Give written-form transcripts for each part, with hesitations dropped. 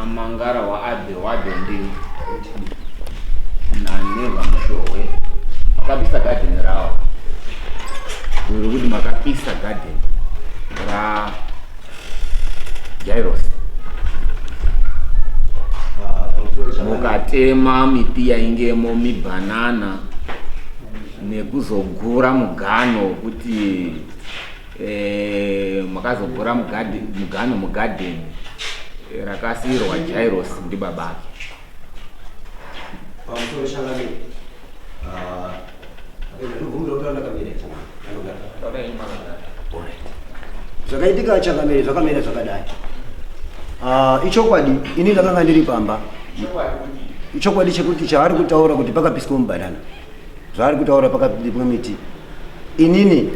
Makamangara waAbel waDondini naNeva Mushohwe makapisa garden rawo. Uri kuti makapisa garden ra Jairos. Mukatema miti yaingemo mibhanana nekuzogura mugano wekuti eh, makazogura mugano mugadheni eh, rakasiirwa Jairos ndibaba ake. Pamusoro changamire. Ah, ndobvumira kutaura ndakamira Zvakaitika changamire zvakamira zvakadai. Ah, ichokwadi ini ndakanga ndiri pamba. Ichokwadi chekuti chaari kutaura kuti pakapiswa mubanana. Zvaari kutaura pakapindwa miti. Inini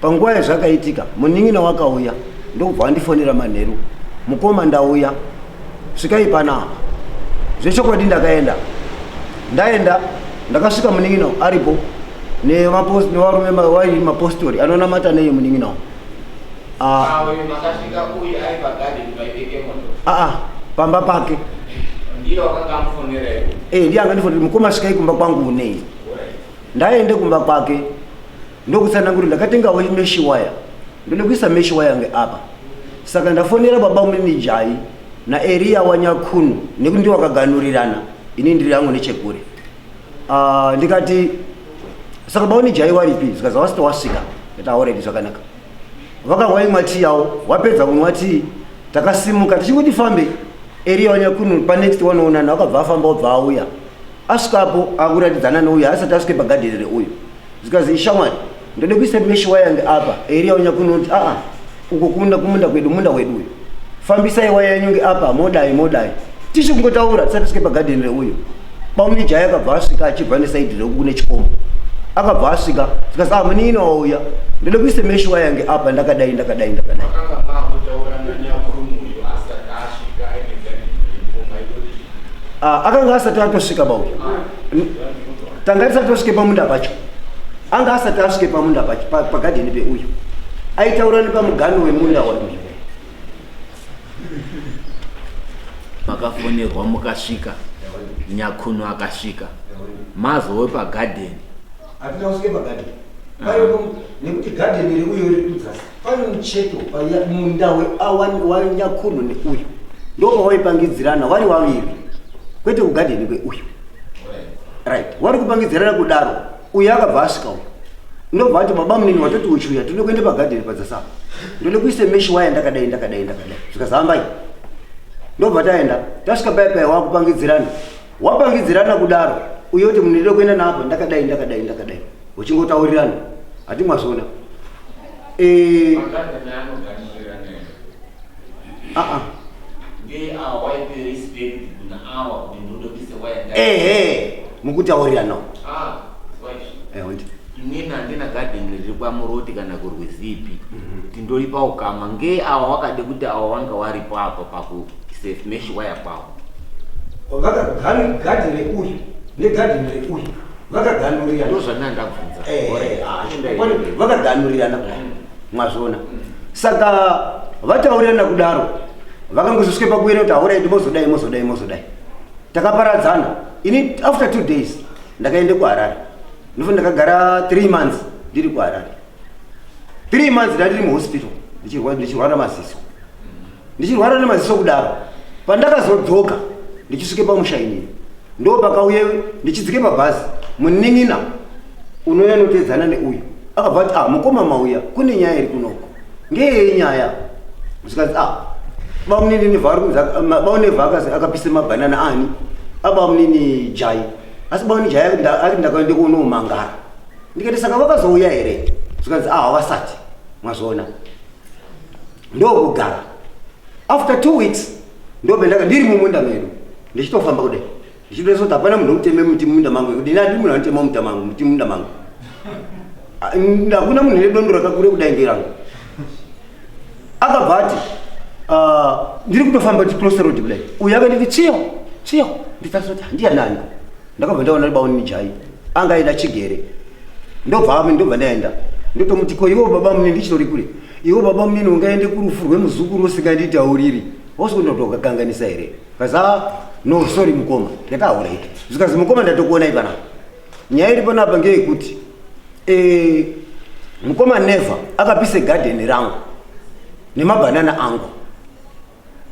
panguva yazvakaitika munin'ina wakauya ndokubva andifonera manheru, mukoma ndauya svikai panapa. Zvechokwadi ndakaenda, ndaenda ndakasvika munin'ina aripo nevarume vairi mapostori anonamata neye munin'ina ah. aa pamba pake eh, ndiye angandifonera mukoma svikai kumba kwangu unei ndaende kumba kwake ndokutsanangura ndakatenga meshi waya ndode kuisa meshi waya ngeapa saka ndafonera baba munini jai naeriya wanyakhunu nekuti ndiwo wakaganhurirana ini ndiri yangu nechekure uh, ndikati saka bauni jai waripi zvikanzi wasati wasvika ndati aoredi zvakanaka vakawaimwa tii yawo wapedza kunwa tii takasimuka tichingoti fambe eriya wanyakhunu panext wanoonana wakabva afamba wabva auya Asvikapo akuratidzana neuyu asati asvike pagadheni reuyu. Zvikanzi ishamwari ndode kuisa mesh waya ngeapa. Eria unyakunoti aa uko kumunda kumunda kwedu munda wedu uyu. Fambisai waya yenyu ngeapa modai modai. Tichi kungotaura tisati tasvike pagadheni reuyu. Bamunini Jaya akabva asvika achibva nesaidhi reuku kune chikomo. Akabva asvika zvikanzi ah munin'ina wauya ndode kuisa mesh waya ngeapa ndakadai ndakadai ndakadai. Makanga makutaura nanyakurumu uyu asati asvika aine gadheni ripo maitoti Ah, akanga asati atosvika bauya tanga tisati tasvike pamunda pacho anga asati asvike pamunda pacho pagadheni peuyu aitaura nepamugano wemunda wauyu makafonerwa mukasvika nyakuno akasvika mazowe pagadheni hatina kusvike pagadheni paipo nekuti gadheni reuyo riri kudzasi Pane mucheto munda wanyakunhu neuyu ndopawaipangidzirana wari waviri kwete kugadheni kweuyu right wari kupangidzirana kudaro uyu akabva asvika uyu ndobva ati baba munini watoti uchiuya tode kuenda pagadheni padzasapa ndode kuise meshi waya ndakadai ndakadai ndakadai zvikazi ndobva taenda tasvika paya paya wakupangidzirana wapangidzirana kudaro uyo kuti munhu ndode kuenda napo ndakadai ndakadai ndakadai uchingotaurirana hati mwazviona eh, ah, ah. Ehe mukutaurirana ah, eh, inini handina garden riri kwamuroti kana kurwizipi mhm. tindoripa ukama nge awa wakade kuti awa wanga waripo apa pakusafe mesh waya kwavo Gadhi reuyu negadheni reuyu vakaganhurirana. Ndozvandanga ndabvunza. Eh, ah, vakaganhurirana kudai mwazviona. Saka vataurirana kudaro vakangozosvike pakuwira kuti haurai mozodai mozodai mozodai. Takaparadzana. Ini after 2 days ndakaenda kuHarare. Ndofo ndakagara 3 months ndiri kuHarare. 3 months ndandiri muhospital ndichirwara maziso. Ndichirwara nemaziso kudaro pandakazodzoka ndichisvike pamusha inini ndo pakauye ndichidzike pabhazi munin'ina unouya notedzana neuyu akabva ati ah mukoma mauya kune nyaya iri kunoko ngeyei nyaya zvikanzi ah bamunini baunevha akapise mabhanana ani abamunini jai asi bamunini jai ati ndakaende kunomangara ndikati saka vakazouya here zvikanzi ah havasati mwazviona ndokugara after two weeks ndopendaka ndiri mumunda medu ndichitofamba kudai ndichitoesa kuti hapana munhu wekutema muti mumunda mangu kuti ini handi munhu anotema muta mangu muti mumunda mangu ah, hakuna munhu nedondo rakakure kudai ngerangu akabva ati ah, ndiri kutofamba ticlose road kudai uyu akanditi tsiyo tsiyo nditasoti handiyanani ndakabva ndaona ribauni jai anga aenda chigere ndobva ame ndobva ndaenda ndotomuti ko iwo baba munini ndichitori kure iwo baba munini ungaende kurufu rwemuzukuru usinganditauriri Wosikundotokakanganisa here? Kaza no sorry mukoma. Ndikati alright. Zvikanzi mukoma ndatokuonai panapa. Nyaya iri panapa ngeyekuti eh, mukoma Never akapise garden rangu nemabhanana angu.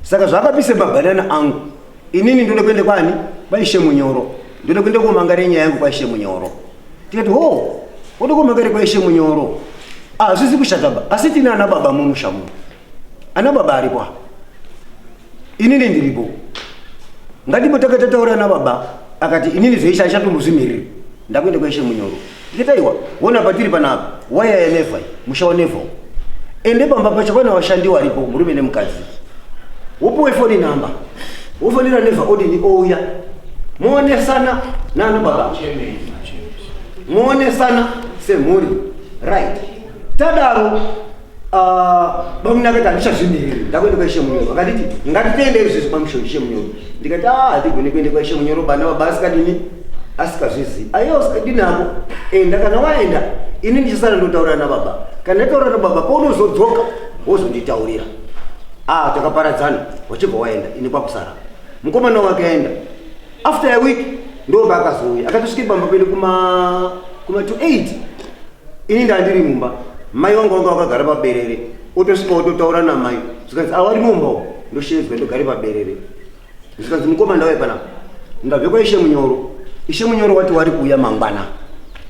Saka zvaakapise mabhanana angu inini ndode kuenda kwani kwaishe Munyoro, ndode kuenda komangare nyaya yangu kwaishe Munyoro. Tikati ho, wode komangare kwaishe Munyoro, hazvizi ah, kushata ba, asi tine ana baba mumusha muno, ana baba aripo apa, inini ndiripo, ngatipo takatataura ana baba. Akati inini zveishe achatombozvimiriri, ndakuenda kwaishe Munyoro. Ndikati aiwa, wona patiri panapa waya yaNeva, musha waNeva ende pamba pacho pane washandi waripo, murume nemukadzi. Wopuwe foni namba, wofonera Neva, odini ouya, muonesana nana baba, muonesana semhuri. Right, tadaro bamuna akati handichazvimiriri, ndakuenda kwaishe Munyoro. Akatiti ngatitende izvezvi pamusho ishe Munyoro. Ndikati a hatigoni kuende kwaishe Munyoro, bana baba asikadini asikazvizivi. Aiwa, usikadini ako, enda. Kana waenda ini ndichisara ndotaura nababa. Kana ndataura nababa, paunozodzoka wozonditaurira. Ah, takaparadzana, wachibva waenda, ini kwakusara. Mukomana wake aenda, after a week ndobva akazouya, akatosvike pamba pedu kuma to 8. Ini ndandiri mumba, mai wangu wanga wakagara paberere. Otosvika ototaura namai, zvikanzi awari mumba umu. Ndoshedzwa, ndogare paberere. Zvikanzi mukoma ndauya panapa, ndabve kwaishe Munyoro, ishe Munyoro wati wari kuuya mangwana.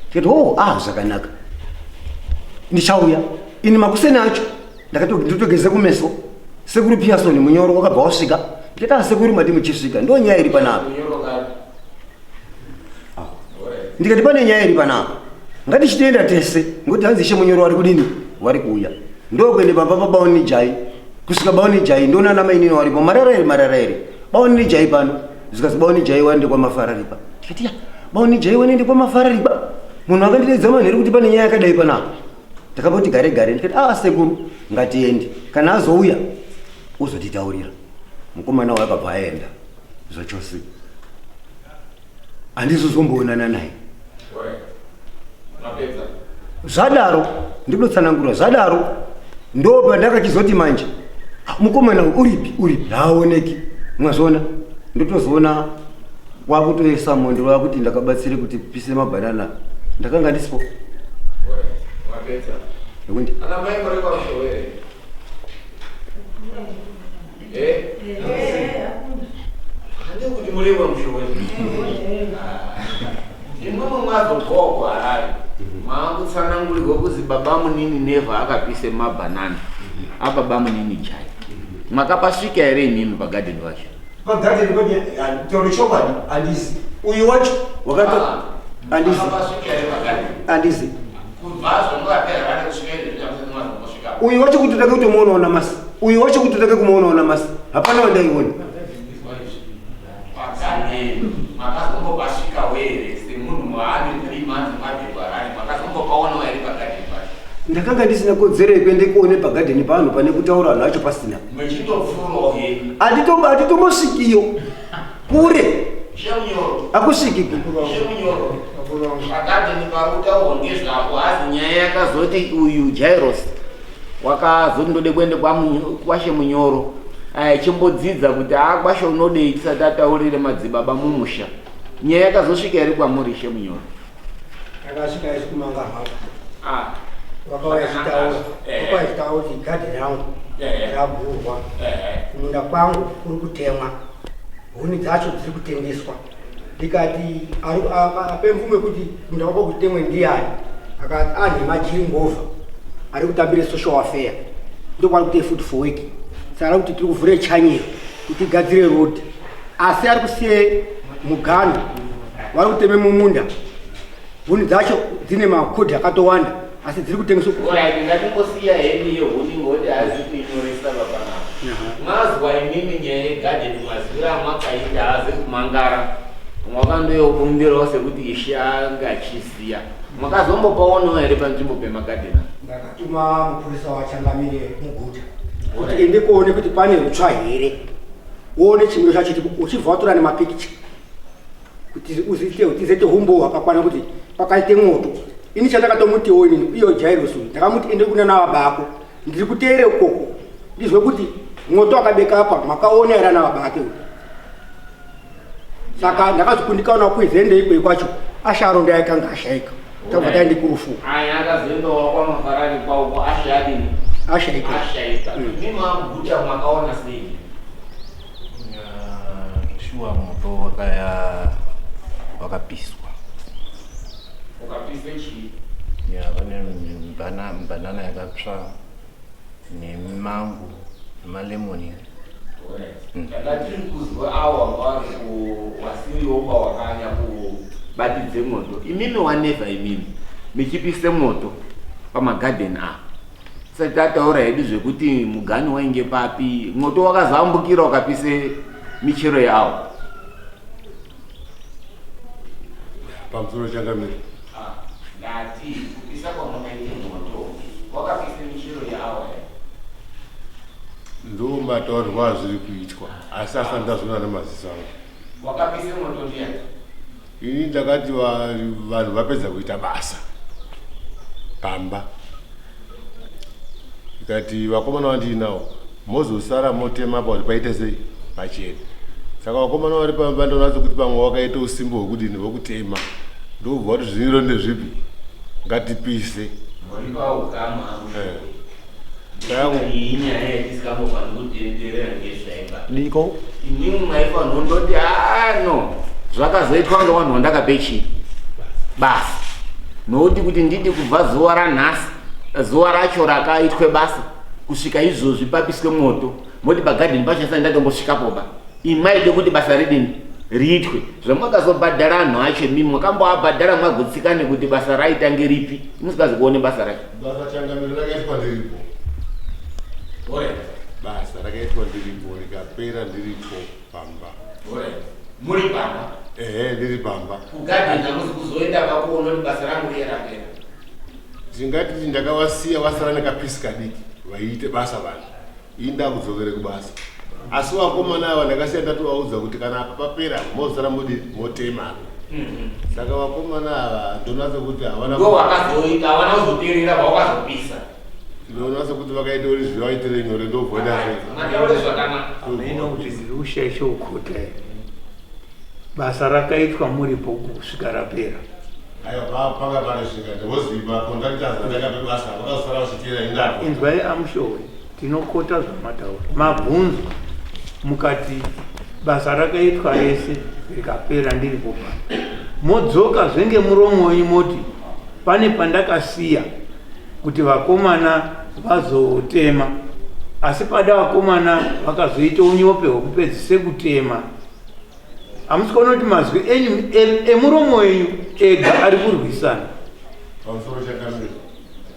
Tikati oh, ah, zvakanaka, ndichauya ini. Makuseni acho ndakatogeze kumeso, sekuru Pearson Munyoro wakabva wasvika. Ndikati ah, sekuru mati muchisvika, ndo nyaya iri panapa. Ndikati pane nyaya iri panapa, ngatichitoenda tese, ngokuti hanzi ishe Munyoro wari kudini, wari kuuya. Ndokuende pamba pabaoni jai. Kusvika baoni jai, ndoona ana mainini waripo. Marara ere, marara ere, baoni jai pano? Zvikanzi baoni jai waende kwamafarariba. Ndikati ya, baoni jai wanoende kwamafarariba, munhu akandidaidza manheru kuti pane nyaya yakadai panapa. Ndakamboti gare gare, ndikati ah, sekuru ngatiende, kana azouya uzotitaurira. Mukomana wayo akabva aenda zvachose, handizozomboonana naye. Zvadaro ndinotsanangura zvadaro, ndo pandakachizoti manje mukomana uyu uripi, uripi, haaoneki. Mwazviona, ndotozoona wakutoisa mondo wakuti ndakabatsire kuti pise mabhanana, ndakanga ndisipo. Nekuti Ana mai muri kwamushowere? Eh? Handi kuti muri kwamushowere. Imwimwe mwazobvawo kuHarare. Maakutsanangurirwa kuzi baba munini Never akapise mabhanana ababa munini Jai. Makapasvika here imimi pagadheni vacho? Pagadheni taure chokwadi, handizi uyu wacho wakato, handizi. Makapasvika here pagadheni? Handizi. Kubva zvomukapera Harare kusvika izvezvi hamusati mazombosvika. Uyu wacho kuti take kutomuonawo namasi, uyu wacho kuti take kumuonawo namasi, hapana wandaiona. Pagadheni makazombopasvika here semunhu maane 3 months mabve kuHarare, makazombopaonawo here pagadheni pacho? Ndakanga ndisina kodzero yekuende kuone pagadheni pavanhu pane kutaura vanhu vacho pasina. Muchitopfuurawo henyu. Handitombosvikiyo kure. Shemunyoro. Akusvikiki. Shemunyoro. Pagadheni pari kutaurwa ngezvapo, hazi nyaya yakazoti uyu Jairos wakazoti ndode kuende kwaShemunyoro. Aya chimbodzidza kuti haa kwashe unodei tisati ataurire madzibaba mumusha. Nyaya yakazosvika here kwamuri, Shemunyoro? Yakasvika isi kumanga hwako. Ah. Vakauya chitaura. Vakauya chitaura kuti gadhi rangu ragurwa. Kumunda kwangu kuri kutemwa. Huni dzacho dziri kutengeswa. Ndikati ape mvumo yekuti kumunda kwako kutemwe ndiani? Akati anhema Jiringova ari kutambire social welfare. Ndokwari kuite food for work. Saka ari kuti tiri kuvhure chanyiro kuti igadzire road. Asi ari kusiye mugano vari kuteme mumunda, huni dzacho dzine makodhi akatowanda asi dziri kutengeswa. Alright, ngatimbosiya hedu yehuni ngoti hazi kuinyoresa papanapa. Mazwa imimi nyaya yegadheni, mazwiro amakaita hazi kumangara. Mwakandoyokumbirawo sekuti ishe anga achiziya. Makazombopaonawo here panzvimbo pemagadheni? Ndakatuma mupurisa wachangamire muguta kuti ende kuone kuti pane rutsva here, uone chimiro chacho chiripo, uchibva watora nemapikicha kuti uziite tizoite humbowo hwakakwana kuti pakaite moto. Ini chandakatomutiwo inini iyo Jairos uyu, ndakamuti ende kuna navabako, ndiri kuteere ukoko ndizwe kuti Mwoto wakabeka apa makaona here ana baba ake uyu? Saka ndakazokundikana kuizende ikweyo kwacho asharo ndaikanga ashaika. Tabva taende kurufu. Aya akazoendawo kwamafarari kwauko ashadini Ashaika. ashaika. Imi maguta makaona sei? Shuwa moto wakaya wakapiswa. Ukapise chii? Ya pane mbanana yakatsva nemango nemalemoni. Tanga tiri kuzwa awa vari wasiriwo pawakanya kubatidze moto. Imimi wanevha imimi michipise moto pamagadheni apa. Tisati tataura hedu zvekuti mugani wainge papi, moto wakazambukira ukapise michero yawo. Pamusoro changamire. Ndati kupisa kwamakaite moto wakapise michero yawo here? Ndo mataurirwo azviri kuitwa, asi asati ndazviona nemaziso angu. Wakapise moto ndiyani? Ini ndakati vanhu vapedza kuita basa pamba, ikati vakomana vandiinawo mozosara motema apa kuti paite sei pachena. Saka vakomana vari pamba ndonatso kuti pamwe wakaita usimbo hwekudini hwekutema, ndobva kuti zviro ndezvipi ngatipise. Muri paukama. Eh. Iyi nyaya yatisingambofaniri kutenderera ngezvaiba. Diko. Imwimwi maifanira kundoti ano zvakazoitwa ngevanhu vandakape chii basa, nokuti kuti nditi kubva zuva ranhasi, zuva racho rakaitwe basa kusvika izvozvi papiswe moto, moti pagadheni pacho asati ndatombosvikapo ba. Imaide kuti basa ridini riitwe zvamakazobhadhara anhu acho, imimi makamboabhadhara magutsikane kuti basa raita ngeripi musikazi kuone basa racho? Basa changamire rakaitwa ndiripo. Basa rakaitwa ndiripo, rikapera ndiripo pamba. Muri pamba? Ehe, ndiri pamba. Kugadheni hamuzi kuzoenda pakuona kuti basa rangu riye rapera? Tingati ndakavasiya vasara nekapisi kadiki vaiite basa vanhu, ini ndakudzokere kubasa. Asi vakomana ava ndakasiya ndatovaudza kuti kana apa papera mozosara modi motema. Saka vakomana ava ndonatsa kuti havana Ndo wakazoita havana kuzoteerera vawakazopisa. Ndonatsa kuti vakaita uri zvivaitire nyore ndobvoita sei. Mataure zvakanaka. Hameno kuti ndiri kushaisha ukota here. Basa rakaitwa muripo kusvika rapera. Aiwa, panga panosvika ndinoziva contractors andakape basa vakazosara vachiteera indako. Inzwai amushowe, tinokota zvamataura. Mabvunzwa mukati basa rakaitwa rese rikapera ndiripo pano. Modzoka zvenge muromo wenyu moti pane pandakasiya kuti vakomana vazotema, asi pada vakomana vakazoita unyope hwekupedzise kutema. Hamusi kuona kuti mazwi enyu emuromo wenyu ega ari kurwisana? Pamusoro chakamira,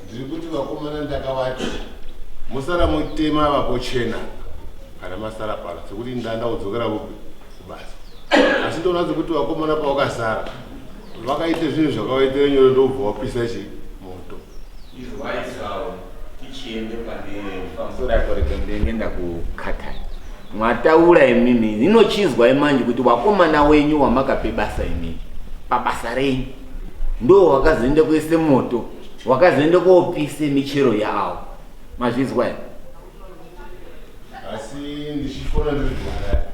ndiri kuti vakomana ndakavati musara mutema vapochena kana masara pano, sekuti ndanda kudzokera kupi kubasa. Asi ndoona sekuti vakomana pavakasara vakaite zvinhu zvakavaitira nyore, ndobva wapisa chi moto. Izwaisawo tichiende pane pamusoro apo, rega ndengenda kukatari. Mwataura imimi, inochizwai manje kuti wakomana wenyu wamakape basa imimi pabasa renyu ndo wakazoenda kuise moto, wakazoenda koopise michero yawo. Mazvizwa here? Asi ndichifona ndiri kuharare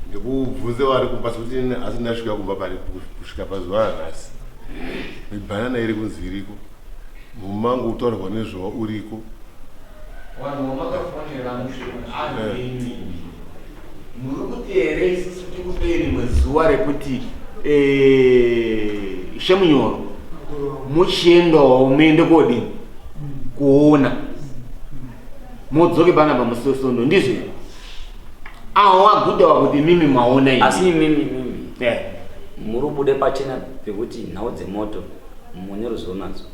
ndikubvunze vari kumba, sekuti ini asi ndasvika kumba pari kusvika pazuva ranhasi mibhanana iri kunzi iriko, mumango utaurwa nezvawo uriko. Vanhu vamakafonera mushe anhu, muri kuti here isusu tikupei rimwe zuva rekuti shemunyoro muchiendawo muende kodini kuona, modzoke pana pamusosondo, ndizvo here? Awo waguta wakuti mimi maona ini. Asi imimi mimi muri kubude pachena pekuti nhau dzemoto mune ruzivo nadzo,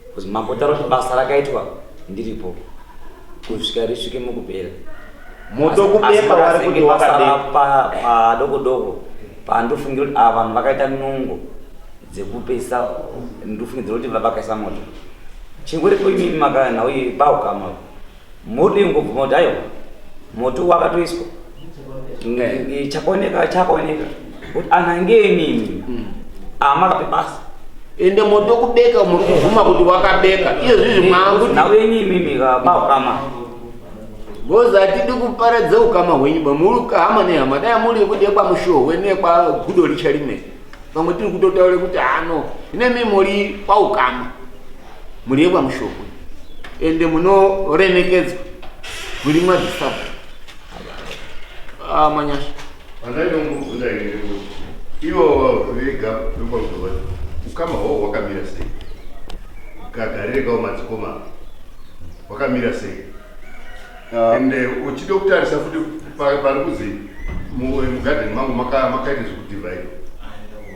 because mambotaura kuti basa rakaitwa ndiripo kusvika risvike mukupera. Moto kubeka vari kuti wakabeka. Padoko doko pandofungira kuti ava vanhu vakaita nungo dzekupesa, ndofungidzira kuti vakaisa moto chingoripo. Imimi makanhau iyi paukama modi ngobvuma kuti aiwa moto wakatoiswa. Chakaoneka chakaoneka kuti anhu ngeimimi amakape basa. Ende moto kubeka muri kubvuma kuti wakabeka, iye zvizvi mwakuti Nhau yenyu imimi paukama. Because hatidi kuparadza ukama hwenyu ba muri hama nehama dai muri kuti yekwamushohwe nekwagudo richarimene pamwe tiri kutotaura kuti hano ine muri kwaukama muri yekwamushohwe ende munoremekedzwa muri madzisabhu ah, manyasha Pandainongobvunza ini kuti ivo vega vekwamushohwe ukama hwavo hwakamira sei kagarire kavo madzikoma hwakamira sei ende uchida kutarisa futi pari kuzi mugadheni mangu makaita zvekudhivhaidwa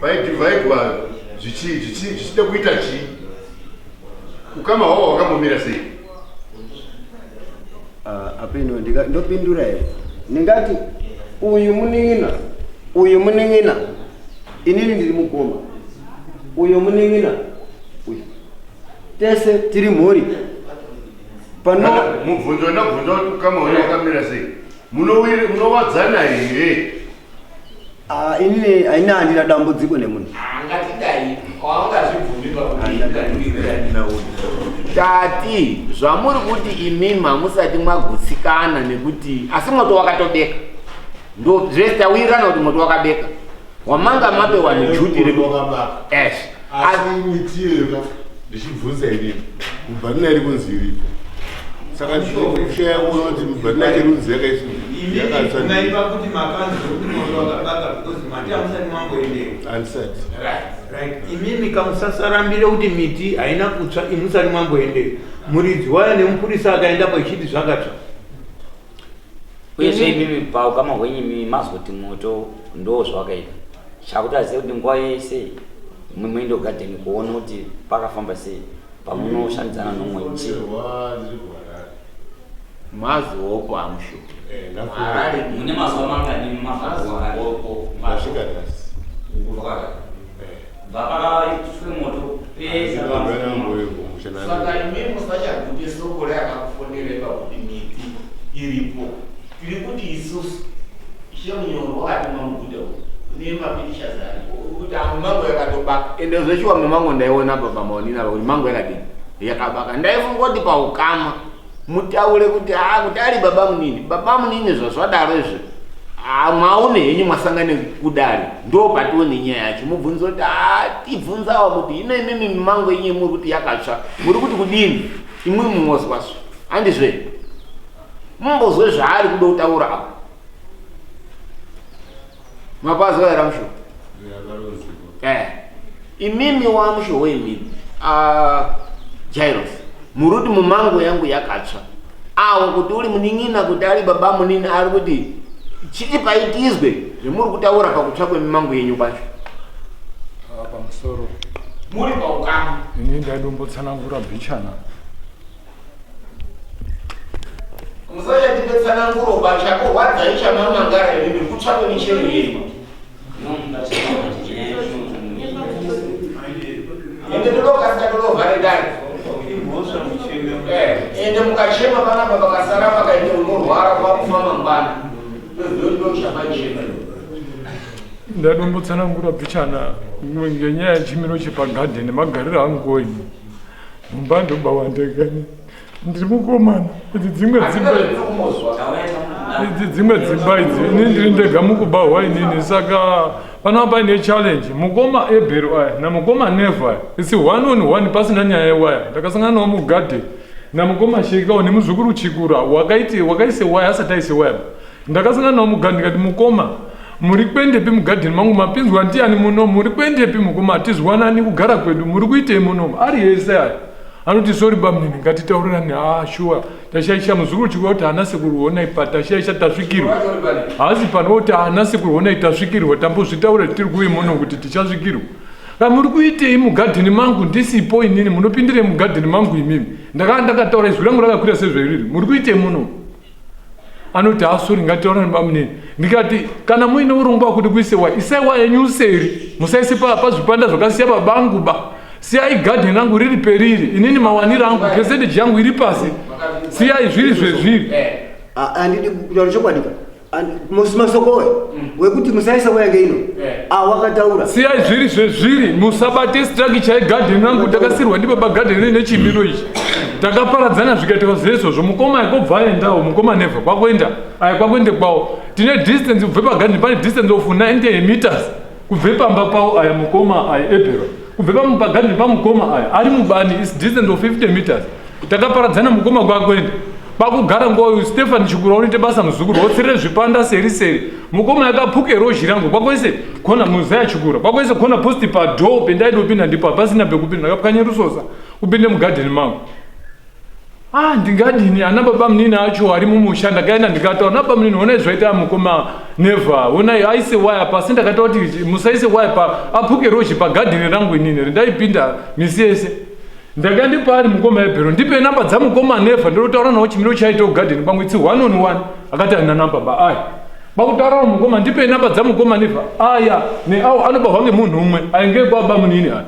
paidhivhaidwa zvichida kuita chii ukama hwavo hwakambomira sei Ah, apeno ndopindura here ndingati uyu munin'ina uyu munin'ina inini ndiri mukoma uyu munin'ina uyu tese tiri mhuri pano mubvunzo ndabvunza kuti ukama hwenyu wakamira sei munowadzana here Ah, inini haina handina dambudziko nemunhu Ngatidai waungazvibvumi tati zvamuri kuti imimi hamusati mwagutsikana nekuti asi moto wakatobeka ndo zvese tawirirana kuti moto wakabeka wamanga mape wanhu juti reku Wakabaka. yes Asi miti iyoyo ndichibvunza inini mubhanina iri kunzi iripo saka ndinokushaya kuona kuti mubhanina iri kunzi Imimi unaiva kuti makanzwa kuti moto wakabaka because mati hamusati mamboendeyo. Handisati. Right. Imimi kamusasarambire kuti miti haina kutsva imusati mamboendeyo. Muridzi wayo nemupurisa akaendapo ichiti zvakatsva. Uyezve imimi paukama hwenyu imimi mazoti moto ndo zvawakaita chakuti azive kuti nguva yese muende kugadheni kuona kuti pakafamba sei pamunoshandidzana nomwe chi Ndiri kuHarare. Mazioko amusho. Ndafuura. Mune mazuva mangani mazioko? Ndasvika nhasi. Bva pakaitwe moto pese. Saka imi musachagute soko reakakufonera pakuti miti iripo tiri kuti isusu ishe Munyoro wakatuma muguta uyu une mapictures aripo uri kuti mimango yakatobaka ende zveshuwa mimango ndaiona apa pamaonini apa kuti mango yakadini yakabaka ndaifunga kuti paukama mutaure kuti ha kuti ari baba munini baba munini zvazvadaro izvi ha mwaone henyu mwasangane kudare ndo patione nyaya yacho mubvunzo kuti ha tibvunzawa kuti ino imimi mimango yenyu muri kuti yakatsva muri kuti kudini imwe mumozwaswa handizve mumbozwe zvaari kuda kutaura apo mapazi waera musho imimi wamusho weimimi ah, Jairos muri kuti mumango yangu yakatsva awo kuti uri munin'ina kuti ari baba munini ari kuti chiti paitizwe zvemuri kutaura pakutsva kwemimango yenyu kwacho. Ah, pamusoro muri paukama. Ini ndaidombotsanangura bhichana. Musachatipe tsananguro pachakurwadzai chamamangara imimi kutsva kwemichero yenyu ende todokasika todovhare dare ende mukachema panapa pakasara pakaite unorwara kwakufa mangwana ndochapachema. Ndadombotsanangura bhichana ngenyaya yechimiro chepagadheni magariro angu ini mumba ndobawa ndega ndiri mukomana idzi dzimwe dzimba idzi dzimwe dzimba idzi ini ndiri ndega mukubahwa inini saka panapa paine challenge mukoma Ebhero aya namukoma Nevo aya its one on one pasina nyaya yewaya ndakasangana nawo mugadheni namukoma Shekawo nemuzukuru Chikura wakaiti wakaise waya asati aise waya ndakasangana nawo mugadheni ndikati mukoma muri kuendepi mugadheni mangu mapinzwa ndiani muno muri kuendepi mukoma hatizwanani kugara kwedu muri kuitei muno ari yese aya anoti sorry bamunini ngatitaurirane ha shuwa tashaisha muzukuru chikuva kuti haana sekuru honai pa tashaisha tasvikirwa haasi pano kuti haana sekuru honai tasvikirwa tambozvitaura tiri kuve muno kuti tichasvikirwa ka muri kuitei mugadheni mangu ndisipo inini munopindirei mugadheni mangu imimi ndakaa ndakataura izwi rangu rakakwira sezvairiri muri kuitei muno anoti ha sorry ngatitaurane bamunini ndikati kana muine urongwa wekuti kuise waya isai waya yenyu useri musaise pazvipanda zvakasiya babangu ba siyai gadheni rangu riri periri inini mawaniro angu percentage yangu iri pasi siyai zviri zvezviri Handidi kutaura chokwadi ka. Masoko wekuti musaisa waya ino eh. ah, wakataura. Siyai zviri zvezviri, musabate structure yegarden rangu takasirwa ndibaba garden rine chimiro ichi. Takaparadzana zvikaitika zvezvozvo mukoma yakobva aendawo mukoma never kwakuenda aya kwakuende kwawo. Tine distance kubve pagarden pane distance of 90 meters kubve pamba pawo aya mukoma aya ebero kubve pagarden pamukoma aya ari mubani is distance of 50 meters. Takaparadzana mukoma kwakuenda Pakugara nguva uyu Stefan Chikura unoita basa muzukuru wotsirire zvipanda seri seri mukoma yakaphuka rozhi rangu kwakoise kona muzaya Chikura kwakoise kona post padoor pendaidopinda ndipo hapasina pekupinda ndakapwanya rusosa kupinde mugadheni mangu ah ndingadini ana baba munini acho ari mumusha ndakaenda ndikataura na baba munini honai zvaita mukoma never honai aise waya pasi ndakataura kuti musaise waya pa aphuke rozhi pagadheni rangu inini rendaipinda misi yese Ndanga ndipari mukoma Ebhero ndipe namba dzamukoma Neva ndotaura nawo chimiro chaita kugarden kwangu it's one on one akati handina namba ba aya kwakutaura nawo mukoma ndipe namba dzamukoma Neva aya neawo anobahwa ngemunhu umwe ainge kwaba munini aya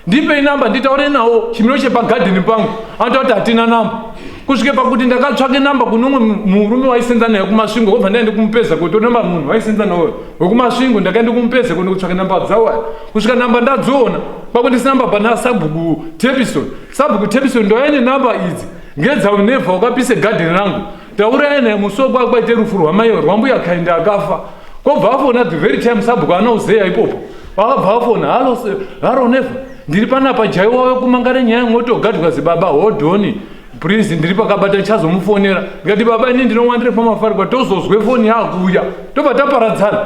ndipe namba nditaure nawo chimiro chepagarden pangu anotaura kuti hatina namba kusvike pakuti ndakatsvake namba kune umwe murume waisenza naye kumasvingo kobva ndaende kumupeza kuti namba munhu waisenza nawo wekumasvingo ndakaende kumupeza kuende kutsvake namba dzawo aya kusvika namba ndadziona kwakundisa namba pana sabhuku tepison sabhuku tepison ndoyaine namba idzi ngedzawo nevha wakapise gadheni rangu taurai naye musi wekwa kwaite rufu rwamai rwambuya kainda akafa kobva afona the very time sabhuku anauzeya ipopo akabva afona halo haro nevha ndiri panapa jai wave kumangara nyaya mwotogadwa zibaba hodhoni please ndiri pakabata ndichazomufonera ndikati baba ini ndinowandire pamafarikwa tozozwe foni yakuuya tobva taparadzana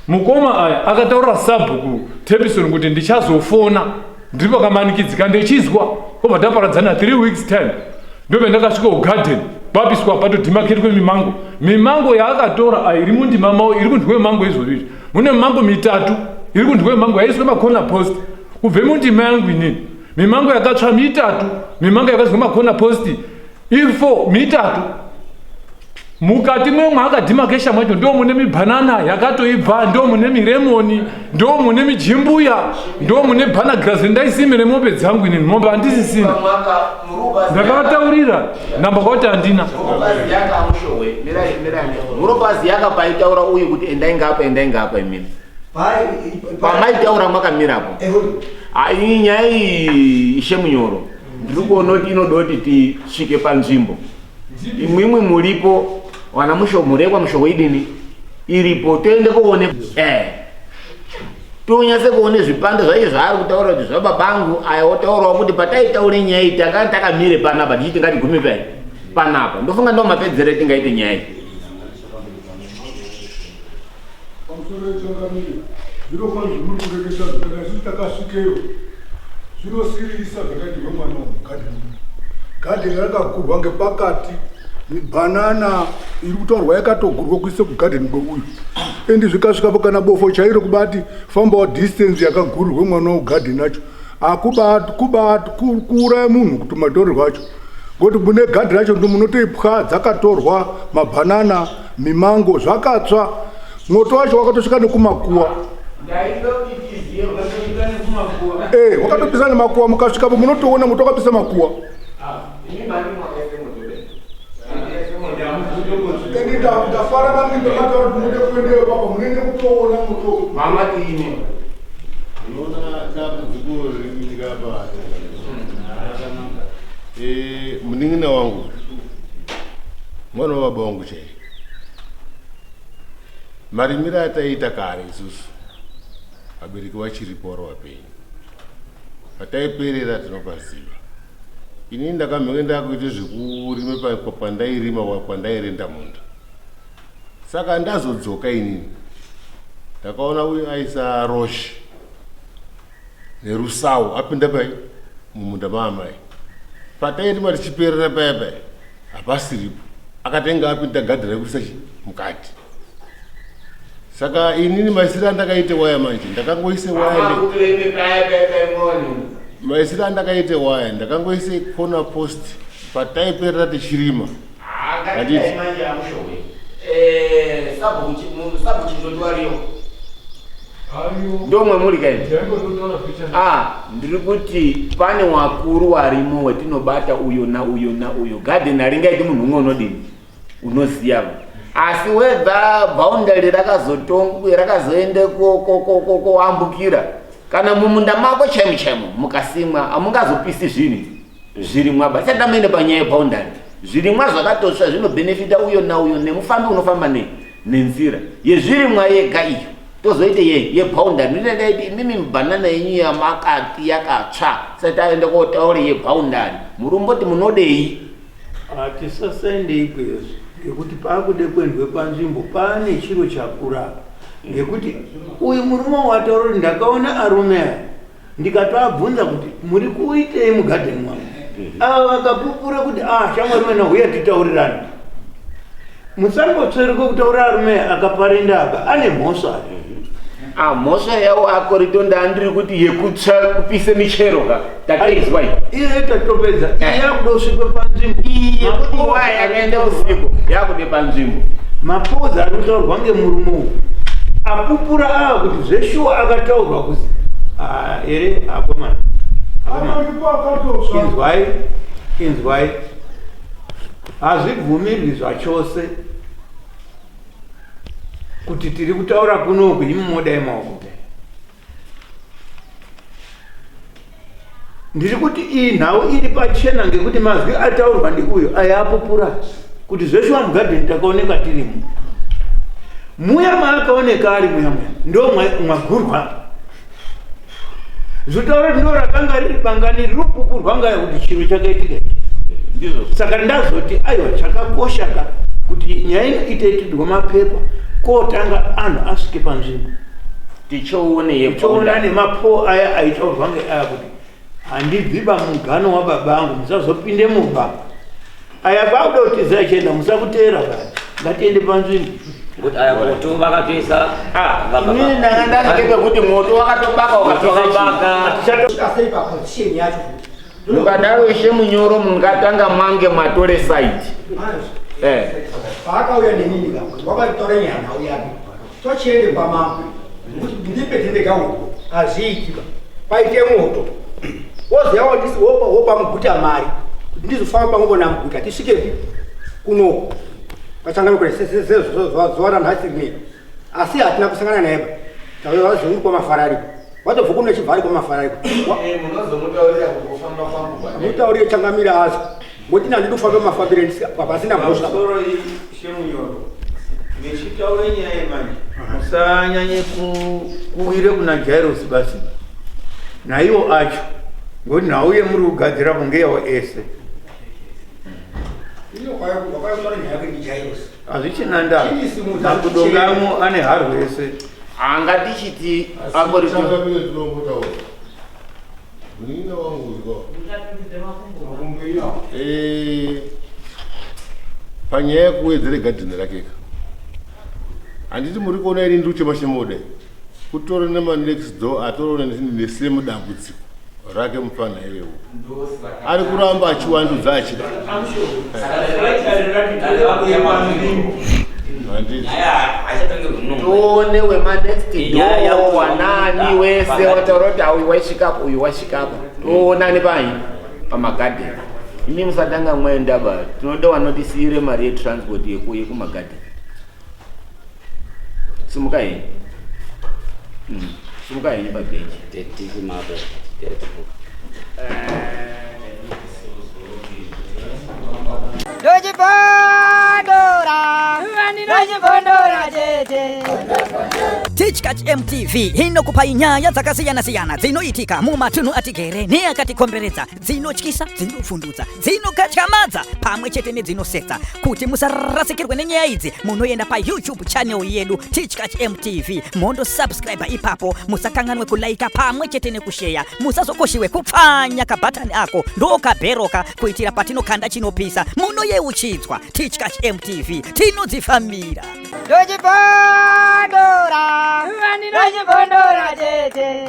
mukoma aya akataurira sabhuku tepison kuti ndichazofona ndiri pakamanikidzika ndichizwa kobva taparadzana 3 weeks time ndobva ndakasvika kugarden papiswa patodhimaketwe mimango mimango yaakatora ayi iri mundima mavo iri kundwe mimango izvozvo izvi mune mimango mitatu iri kundwe mimango yaiswe makona post kubve mundima yangu inini mimango yakatsva mitatu mimango yakazwa makona post iri 4 mitatu mukati memwe akadhimakesha mwacho ndo mune mibhanana yakatoibva ndo mune miremoni ndo mune mijimbuya ndo mune bhanagirazi ndaisimire mombe dzangu inini mombe handisisina ndakavataurira namba kwati handina muropazi yakapaitaura uyu kuti endai ngapa endai ngapa imini pamaitaura makamirapo iyi nyaya iyi ishe munyoro ndiri kuona kuti inoda kuti tisvike panzvimbo imwimwi muripo wana musho murekwa musho idini iripo toende koone eh tonyatse kuone zvipande zvacho zvaari kutaura kuti zvababangu aya otaurawo kuti pataitaure nyaya iyi tanga takamire panapa tichiti ngatigume pai panapa ndofunga ndo mapedzero etingaite nyaya iyi Pamusoro yechangamire, zvirokwazvo zvimuri kureketa kana isusu takasvikeyo zvinosiririsa zvakaitirwa mwana wamugadheni. Gadheni rakagurwa ngepakati, mibhanana iri kutaurwa yakatogurwa kuise kugadheni kweuyu. Endi zvikasvikapo kana bofo chairo kubati fambawo distance yakagurirwe mwana wakugadheni acho akubakuuraya munhu kuti matorerwo acho ngokuti mune gadhi racho ndo munotoipwa dzakatorwa mabhanana mimango zvakatsva moto wacho wakatosvika nekumakuwa eh, wakatopisa nemakuwa mukasvikapo munotoona moto wakapisa makuwa ndafara maningi pamataura kuti mude kuendeyo papa munenge kutoona moto mama tiine unoona dambudziko riri kuitika pa eh, munin'ina wangu mwana wababa wangu chaiye marimiro ataiita kare isusu vabereki vachiripo vari vapenyu pataiperera tinopaziva inini ndakamhenge ndakuita zvekurima pandairima kwandairenda munda saka ndazodzoka inini ndakaona uyu aisa roshi nerusawo apinda pai mumunda maamai patairima tichiperera paya paya hapasiripo akatenga apinda gadhi rekuisa chi mukati saka inini maisiro andakaite waya manje ndakangoise waya maisiro andakaite waya ndakangoise corner post pataiperera tichirima handiti eh, ndomwe muri kaini ah ndiri kuti pane wakuru warimo wetinobata uyo na uyo na uyo garden haringaiti munhu umwe unodini unoziva. Asi whether boundary rakazotonga rakazoende koambukira kana mumunda mako chaimo chaimo mukasimwa hamungazopisi zvinhu zvirimwa ba tisati tamboende panyaya yeboundary zvirimwa zvakatotsva zvinobhenefita uyo nauyo nemufambi unofamba ne nenzira yezvirimwa yega iyo tozoite ye yeboundary ndinodaiti imimi mibhanana yenyu yamakati yakatsva tisati taenda kotaura yeboundary murumboti munodei Hatisasaende ikweyo ngekuti paakude kuendwe panzvimbo paane chiro chakura apa ngekuti uyu murume wataura kuti ndakaona arume aya ndikatoabvunza kuti muri kuitei mugadheni mwangu ava vakapupura kuti ah shamwari wena huya titaurirane musangotsveruke kutaura arume akaparenda apa ane mhosva Ah, mhosva yawo akorito ndandiri kuti yekutsva kupise michero ka tataizwa iyi iye tatopedza iye yakuda usvikwe panzvimbo iyi yekuti waya yakaenda usiku yakude panzvimbo mapozi ari kutaurwa ngemurume uyu apupura ava kuti zveshuwa akataurwa kuzi ah, here akomana akomana inzwai inzwai Hazvibvumirwi zvachose kuti tiri kutaura kunoku imi modai maoko. Ndiri kuti iyi nhau iri pachena ngekuti mazwi ataurwa ndiuyu aya apupura kuti zveshuwa mugadheni takaoneka tirimo. Muya maakaoneka ari muya muya ndo mwagurwa Zvotaura kuti ndorakanga riri bangani rinopupurwa ngaya kuti chiro chakaitika ichi. Ndizvo. Saka ndazoti aiwa chakakosha ka kuti nyaya ino itoitirwa mapepa kotanga anhu asvike panzvimbo. Tichoone Tichoona nemapo aya aitaurwa ngeaya kuti handibvi pamugano wababa angu musazopinde mumba. Aya kwakuda kutiza achienda musakuteera baba. Ngatiende panzvimbo. Ngokuti aya moto vakatoisa ah, inini ndanga ndasvike pekuti moto wakatobaka wakatobaka. Sei pa position yacho futi. Mukadaro ishe munyoro mungatanga mange matore side. Eh. Paakauya nenini ka wakatitora nyaya nhau yake. Tochiende kwamambo. Ndipe tindega uko. Hazviiti ba. Paite moto. Woziya wandisi wopa wopa muguta mari. Kuti ndizofamba pamwepo namuguta tisvikepi kuno. Kwachangana kure zuva ranhasi rinei. Asi hatina kusangana naye ba. Tauya vazungu kwamafarari. Watobva kuno chibvari kwamafarari. Eh, munozomutaurira kufamba kwangu. Mutaurire changamira azwa. Ngokuti nani ndofamba mafambiro pasina mhosva. Pamusoro shemunyoro mechitaura nyaya yemanje musanyanye kuwire kuna Jairos basi naiwo acho ngokuti nhau yemuri kugadzira kunge yawo ese hazvichina ndaa makudongamo ane harwe ese anga tichiti angori Munin'ina wangu uyu eh, panyaya yekuwedzere gadheni rake ka handiti muri kuona ini ndiri kuchema chema kudai kutora nemanext door atorona nesame dambudziko rake mupfana iyewo ari kuramba achiwandudza achida Tione wemanext door wanani wese wataura kuti uyu waisvikapo uyu wasvikapo toonani pai pamagadheni imi musatanga mwaenda ba tinoda wanotisiire mari yetransport yekumagadheni simuka henyu simuka henyu pabhenji Tichkach MTV inokupai nyaya dzakasiyana-siyana dzinoitika mumatunhu atigere neakatikomberedza, dzinotyisa, dzinofundutsa, dzinokatyamadza pamwe chete nedzinosetsa. Kuti musarasikirwe nenyaya idzi, munoenda paYouTube channel yedu Tichkach MTV mondo subscribe ipapo, musakanganwe kulaika pamwe chete nekusheya, musazokoshiwe kupfanya kabhatani ako ndokabheroka kuitira patinokanda chinopisa munoyeuchidzwa. Tichkach MTV tinodzifambira. Ndochibondora, ndochibondora chete.